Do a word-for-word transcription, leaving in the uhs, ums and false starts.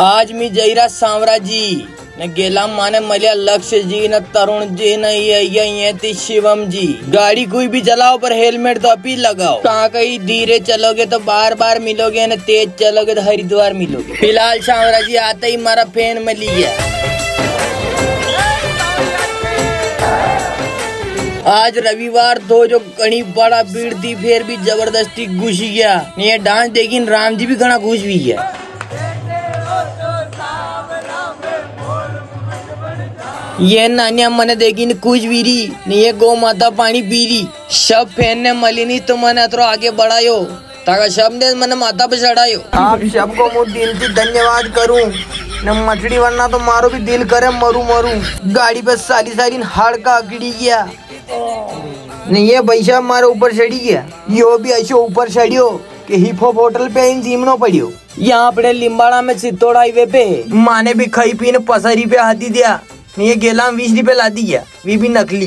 आज मी जईरा सांवरा जी, ने गेला माने मलिया लक्ष्य जी, ने तरुण जी, ने ये, ये, ये थी शिवम जी। गाड़ी कोई भी चलाओ पर हेलमेट तो अभी लगाओ। कहाँ कहीं धीरे चलोगे तो बार बार मिलोगे, ने तेज चलोगे तो हरिद्वार मिलोगे। फिलहाल सांवरा जी आते ही मारा फैन मिली गया। आज रविवार थो जो घणी बड़ा भीड़ थी, फेर भी जबरदस्ती घुसी गया। ने ये डांस देखी ने राम जी भी घणा खुश हुई गया। ये नानिया मने देखी ने खुश वीरी, ने ये गौ माता पानी पीरी। सब फैन ने मली नी तो मने अतरो आगे बढ़ायो, ताका सब ने मने माता पे चढ़ायो। आप सबको मु दिल से धन्यवाद करूं। ने मटड़ी वरना तो मारो भी दिल करे मरू मरू। गाड़ी पे साली साली ने हाड़का अकड़ी गया। ने ये भाई साहब मारे ऊपर चढ़ी गया। यो भी ऐसे ऊपर चढ़ियो कि हिप हॉप होटल पे इन जीमनो पड़ियो। यहाँ अपने लिम्बाड़ा में चित्तौड़ हाईवे पे है। माने भी खाई पीने पचास रुपया हाथी दिया, ने ये गेला में बीस रुपया लादी गया, वी भी नकली।